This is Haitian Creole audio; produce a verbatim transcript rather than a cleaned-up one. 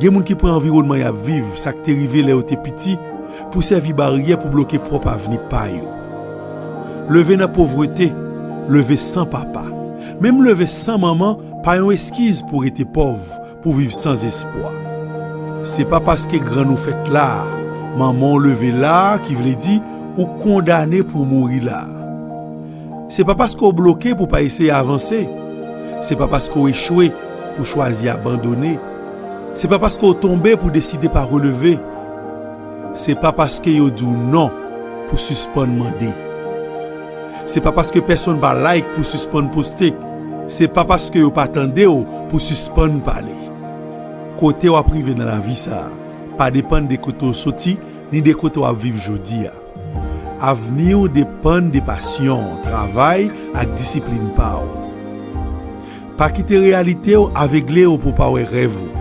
Gen moun ki pran anviwònman y ap viv, sa k te rive lè yo te piti, pou sèvi baryè pou bloke pwòp avni pa yo. Leve nan povrete, leve san papa, menm leve san manman pa yon eskiz pou rete pòv, pou viv san espwa. Se pa paske grann ou fèt la a, manman w leve la a, ki vle di ou kondane pou mouri la a. Se pa paske w bloke pou pa eseye avanse. Se pa paske w echwe pou chwazi abandone. Se pa paske w tonbe pou deside pa releve. Se pa paske yo di w non pou sispann mande. Se pa paske pèsonn pa like pou sispann poste. Se pa paske yo pa tande w pou sispann pale. Kote w ap rive nan lavi sa a pa depann de kote w soti ni de kote w ap viv jodi a. Avni w depann de pasyon, travay ak disiplin pa w. Pa kite reyalite w avegle w pou w pa wè rèv ou.